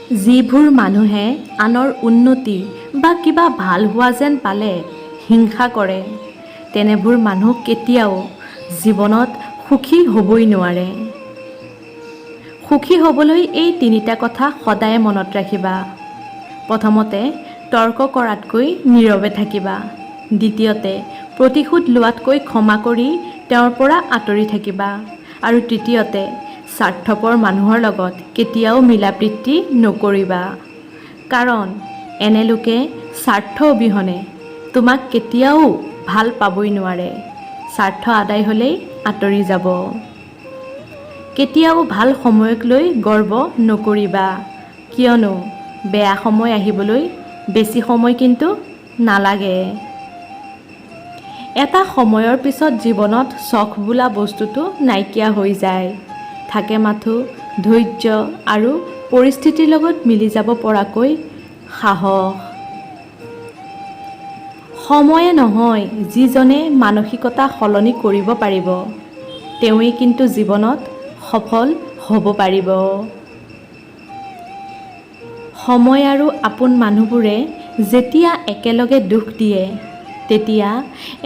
যিবোৰ মানুহে আনৰ উন্নতি বা কিবা ভাল হোৱা যেন পালে হিংসা কৰে, তেনেবোৰ মানুহ কেতিয়াও জীৱনত সুখী হ'বই নোৱাৰে। সুখী হ'বলৈ এই তিনিটা কথা সদায় মনত ৰাখিবা। প্ৰথমতে, তৰ্ক কৰাতকৈ নীৰৱে থাকিবা। দ্বিতীয়তে, প্ৰতিশোধ লোৱাতকৈ ক্ষমা কৰি তেওঁৰ পৰা আঁতৰি থাকিবা। আৰু তৃতীয়তে, স্বাৰ্থপৰ মানুহৰ লগত কেতিয়াও মিলা প্ৰীতি নকৰিবা, কাৰণ এনে লোকে স্বাৰ্থ অবিহনে তোমাক কেতিয়াও ভাল পাবই নোৱাৰে। স্বাৰ্থ আদায় হ'লেই আঁতৰি যাব। কেতিয়াও ভাল সময়ক লৈ গৰ্ব নকৰিবা, কিয়নো বেয়া সময় আহিবলৈ বেছি সময় কিন্তু নালাগে। এটা সময়ৰ পিছত জীৱনত চখ বোলা বস্তুটো নাইকিয়া হৈ যায়। থাকে মাথোঁ ধৈৰ্য আৰু পৰিস্থিতিৰ লগত মিলি যাব পৰাকৈ সাহস। সময়ে নহয়, যিজনে মানসিকতা সলনি কৰিব পাৰিব, তেওঁৱেই কিন্তু জীৱনত সফল হ'ব পাৰিব। সময় আৰু আপোন মানুহবোৰে যেতিয়া একেলগে দুখ দিয়ে, তেতিয়া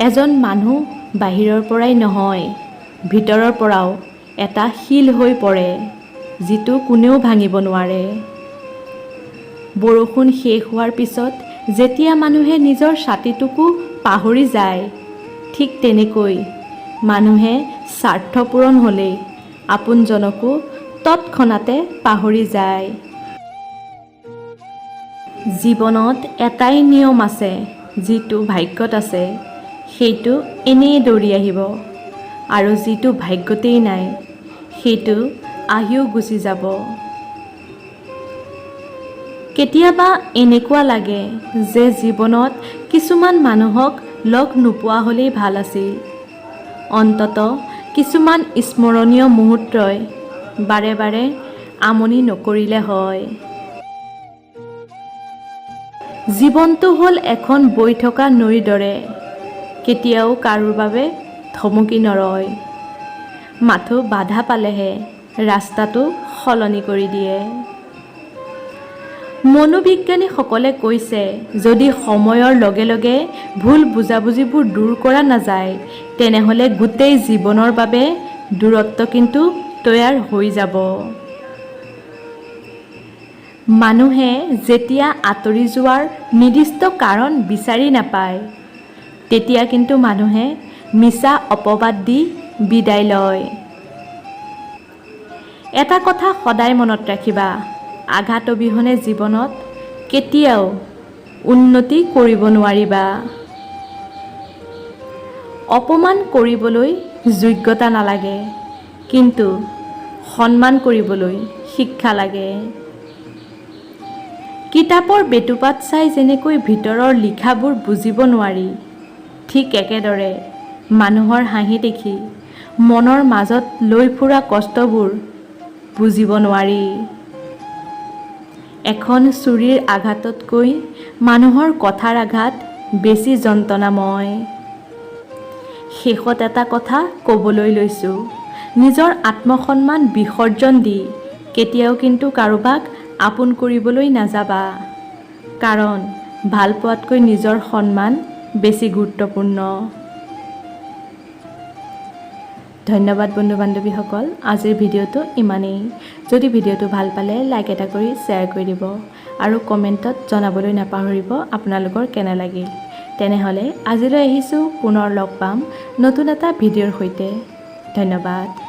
এজন মানুহ বাহিৰৰ পৰাই নহয়, ভিতৰৰ পৰাও এটা শিল হৈ পৰে, যিটো কোনেও ভাঙিব নোৱাৰে। বৰষুণ শেষ হোৱাৰ পিছত যেতিয়া মানুহে নিজৰ ছাতিটোকো পাহৰি যায়, ঠিক তেনেকৈ মানুহে স্বাৰ্থ পূৰণ হ'লেই আপোনজনকো তৎক্ষণাতে পাহৰি যায়। জীৱনত এটাই নিয়ম আছে, যিটো ভাগ্যত আছে সেইটো এনেই দৌৰি আহিব আৰু যিটো ভাগ্যতেই নাই সেইটো আহিও গুচি যাব। কেতিয়াবা এনেকুৱা লাগে যে জীৱনত কিছুমান মানুহক লগ নোপোৱা হ'লেই ভাল আছিল। অন্ততঃ কিছুমান স্মৰণীয় মুহূৰ্তই বাৰে বাৰে আমনি নকৰিলে হয়। জীৱনটো হ'ল এখন বৈ থকা নৈৰ দৰে। কেতিয়াও কাৰোৰ বাবে থমকি নৰয়, মাথো বাধা পালেহে ৰাস্তাটো সলনি কৰি দিয়ে। মনোবিজ্ঞানীসকলে কৈছে, যদি সময়ৰ লগে লগে ভুল বুজাবুজিবোৰ দূৰ কৰা নাযায়, তেনেহ'লে গোটেই জীৱনৰ বাবে দূৰত্ব কিন্তু তৈয়াৰ হৈ যাব। মানুহে যেতিয়া আঁতৰি যোৱাৰ নিৰ্দিষ্ট কাৰণ বিচাৰি নাপায়, তেতিয়া কিন্তু মানুহে মিছা অপবাদ দি বিদায় লয়। এটা কথা সদায় মনত ৰাখিবা, আঘাত অবিহনে জীৱনত কেতিয়াও উন্নতি কৰিব নোৱাৰিবা। অপমান কৰিবলৈ যোগ্যতা নালাগে, কিন্তু সন্মান কৰিবলৈ শিক্ষা লাগে। কিতাপৰ বেটুপাত চাই যেনেকৈ ভিতৰৰ লিখাবোৰ বুজিব নোৱাৰি, ঠিক একেদৰে মানুহৰ হাঁহি দেখি মনৰ মাজত লৈ ফুৰা কষ্টবোৰ বুজিব নোৱাৰি। এখন ছুৰীৰ আঘাততকৈ মানুহৰ কথাৰ আঘাত বেছি যন্ত্ৰণাময়। শেষত এটা কথা ক'বলৈ লৈছোঁ, নিজৰ আত্মসন্মান বিসৰ্জন দি কেতিয়াও কিন্তু কাৰোবাক আপোন কৰিবলৈ নাযাবা, কাৰণ ভাল পোৱাতকৈ নিজৰ সন্মান বেছি গুৰুত্বপূৰ্ণ। ধন্যবাদ বন্ধু বান্ধৱীসকল, আজিৰ ভিডিঅ'টো ইমানেই। যদি ভিডিঅ'টো ভাল পালে লাইক এটা কৰি শ্বেয়াৰ কৰি দিব আৰু কমেণ্টত জনাবলৈ নাপাহৰিব আপোনালোকৰ কেনে লাগিল। তেনেহ'লে আজিলৈ আহিছোঁ, পুনৰ লগ পাম নতুন এটা ভিডিঅ'ৰ সৈতে। ধন্যবাদ।